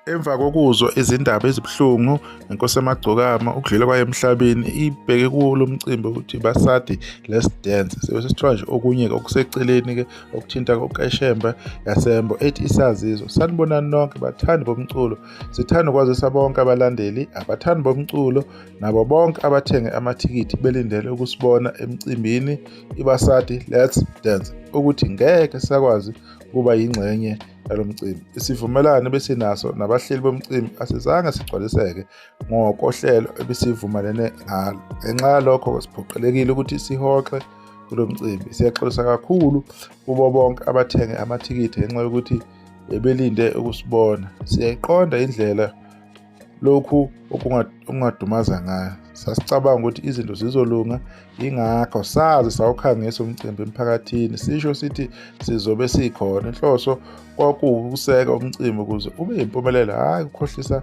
Emva kokuzwa izindaba ezibuhlungu ngenkosi yamagcokama ukudlula kwayo emhlabeni, ibheke kuwo lo mcimbi ukuthi Basadi Let's Dance. Sibe sesithola nje okunye-ke okuseceleni-ke okuthinta koKeshembe yaseMbo ethi isazizo. Sanibonani nonke bathandi bomculo. Sithanda ukwazisa bonke abalandeli, abathandi bomculo nabo bonke abathenge amathikithi belindele ukusibona emcimbini iBasadi Let's Dance ukuthi ngeke sakwazi ukuba yingxenye yalo mcimbi. Isivumelwano ebesinaso nabahleli bomcimbi asizange sigcwaliseke ngokohlelo ebesivumelene ngalo. Ngenxa yalokho siphoqelekile ukuthi sihoxe kulo mcimbi. Siyaxolisa kakhulu kubo bonke abathenge amathikithi ngenxa yokuthi bebelinde ukusibona. Siyayiqonda indlela lokhu okungadumaza ngayo. Sasicabanga ukuthi izinto zizolunga, yingakho saze sawukhangisa umcimbi emphakathini, sisho sithi sizobe sikhona. Inhloso kwakuwukuseka umcimbi ukuze ube yimpumelelo, hhayi ukukhohlisa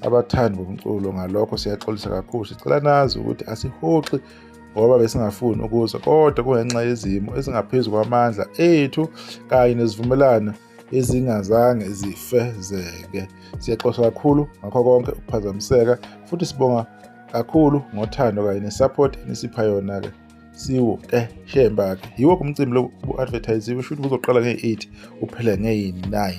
abathandi bomculo. Ngalokho siyaxolisa kakhulu. Sicela nazi ukuthi asihoxi ngoba besingafuni ukuza, kodwa kungenxa yezimo ezingaphezu kwamandla ethu kanye nezivumelwano ezingazange zifezeke. Siyaxoxa kakhulu ngakho konke ukuphazamiseka futhi sibonga kakhulu ngothando kanye nesupport enisipha yona-ke. Siwo-ke shemba-ke yiwo umcimbi lo u-advertisiwe, shuthi uzoqala ngeyi-8 uphele ngeyi-9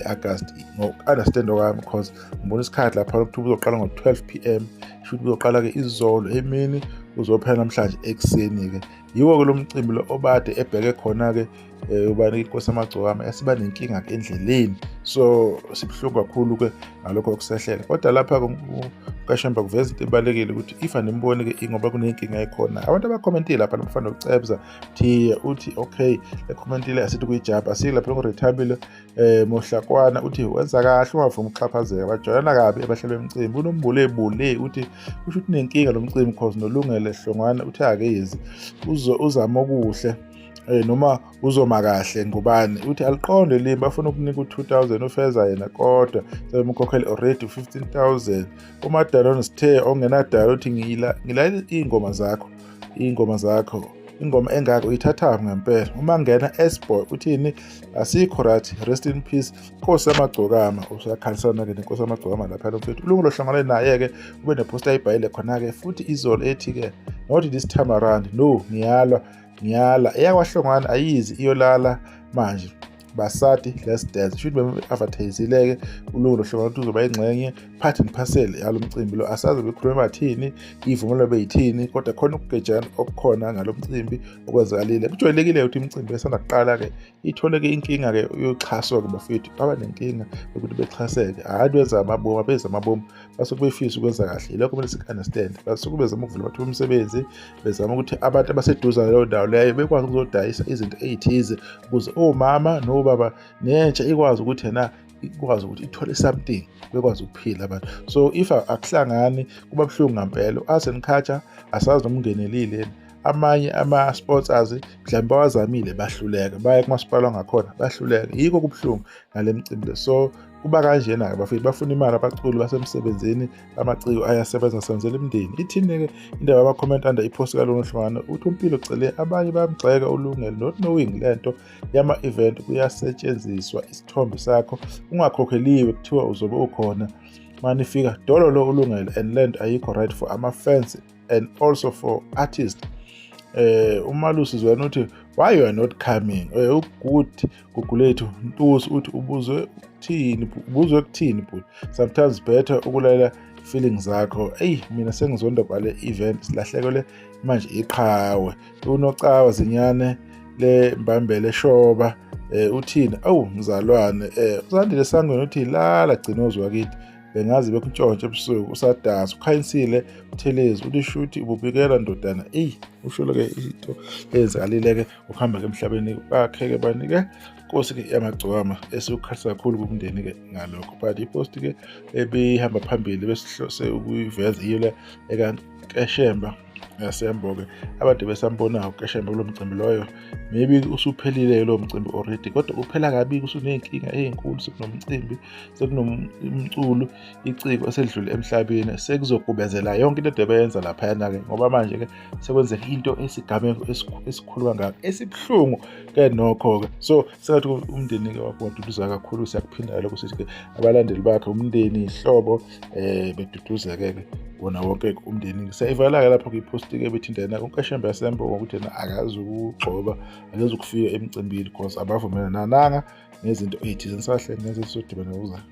August, ngoku-understand kwami, because ngibona isikhathi lapha ukuthi uzoqala ngo-12 pm, shuthi uzoqala-ke izolo emini uzophela namhlanje ekuseni-ke. Yiwo-ke lo mcimbi lo obade ebheke khona-ke ubani inkosi amagcokama yasiba nenkinga-ke endleleni, so sibuhlungu kakhulu-ke ngalokho okusehlela. Kodwa lapha-ke uKashemba kuveza into ebalulekile ukuthi if animboni-ke ngoba kuney'nkinga ekhona. Abantu abakhomentile lapha nabafana nokucebza Thiye uthi okay, le khomentile asithi kuyijabha asike lapha ngoRethabile Mohlakwana uthi wenza kahle ungavumi ukuxhaphazeka, bajwayelana kabi abahleli bemcimbi. Unombulebule uthi kusho ukuthi unenkinga lo mcimbi cause noLungele Hlongwane uthi akezi uzama okuhle noma uzoma kahle ngubani uthi aliqonde limi bafuna ukunika u-2000 ufeza yena kodwa sebemkhokhele already u-15000. UMadalon Sithe ongenadala uthi ngilalela iy'ngoma zakho, iy'ngoma zakho, ingoma engaka uyithathaphi ngempela? Uma ngena S-boy uthini? Asikho right, rest in peace Nkosi yamagcokama. Usakhalisana-ke nenkosi yamagcokama lapha mfethu. Ulungelo hlangane naye-ke ube neposta ayibhayile khona-ke futhi izolo ethi-ke not this time around, no ngiyalwa ngiyala eyakwaHlongwane ayizi iyolala manje. Basadi Let's Dance shuthi beme-advertisile-ke uLungelo Hlongwane ukuthi uzoba ingxenye part and parcel yalo mcimbi lo. Asazi bekhulume bathini, iy'vumelwano beyithini, kodwa khona ukugejana okukhona ngalo mcimbi okwenzakalile. Kujwayelekile ukuthi imicimbi esanda kuqala-ke ithole-ke inkinga-ke yoxhaso-ke bafethu, baba nenkinga yokuthi bexhaseke. Hhayi benza amabomu, abenza amabomu basuke befisa ukwenza kahle, yilokho kumele siku-understand. Basuke bezama ukuvula amathuba omsebenzi, bezama ukuthi abantu abaseduze naleyo ndawo leyo bekwazi ukuzodayisa izinto ey'thize ukuze omama nobaba nentsha ikwazi ukuthi yena ikwazi ukuthi ithole something, bekwazi ukuphila abantu. So if akuhlangani kuba buhlungu ngampela. U-arts and culture asazi noma ungenelile, amanye ama-sponsors mhlawumbe bawazamile bahluleka, baye kumasipala wangakhona bahluleka. Yikho kubuhlungu ngale mcimbi le. So kuba kanjena-ke bafike bafuna imali abaculi basemsebenzini, amaciko ayasebenza asebenzela imindeni. Ithini-ke indaba yama-comment under ipost kaLungelo Hlongwane? Uthi uMpilo Cele abanye bayamgxeka uLungelo not knowing lento yama-event kuyasetshenziswa isithombe sakho ungakhokheliwe, kuthiwa uzobe ukhona manifika dolo lo uLungelo, and lento ayikho right for ama-fans and also for artists. Umalusi Zwana uthi why you are not coming? Ugood Gugulethu Ntusi uthi ubuzwe ukuthini, ubuzwe ukuthini bhuti, sometimes better ukulalela feelings zakho. Eyi mina sengizonda kwale event, silahlekelwe manje iqhawe. Unocawa Zinyane le mbambele shoba uthini? Awu mzalwane, uZandile Sangweni uthi lala gcina ozwa kithi bengazi bekuntshontshe ebusuku usadasa. Ukhanyisile Buthelezi uthi shuthi ububikela ndodana. Eyi usho-ke into eyenzakalile-ke ukuhamba-ke emhlabeni bakhe-ke banike nkosi-ke yamagcokama, esiwukhalisa kakhulu kumndeni-ke ngalokho. But ipost-ke ebihamba phambili besihlose ukuyiveza iyo le ekaNkeshemba Yasembo-ke abantu besambona uKaShembe kulo mcimbi loyo, maybe usuphelile lowo mcimbi already, kodwa uphela kabi, usuney'nkinga ey'nkulu, sekunomcimbi, sekunomculo, iciko esedlule emhlabeni, sekuzogubezela yonke into ede beyenza laphayana-ke, ngoba manje-ke sekwenzeka into esigameko esikhulu kangaka esibuhlungu-ke nokho-ke. So sengathi umndeni-ke wakho waduduza kakhulu. Siyakuphinda lokho, sithi-ke abalandeli bakhe, umndeni, ihlobo, beduduzeke-ke wona wonke umndeni. Siyayivala-ke lapho kwiposti-ke bethinta yena uKaShembe Yasembo ngokuthi yena akazi ukugxoba, akezi ukufika emcimbini because abavumelananga ngezinto ey'thize. Nisahleli neze, sizodibana kuzayo.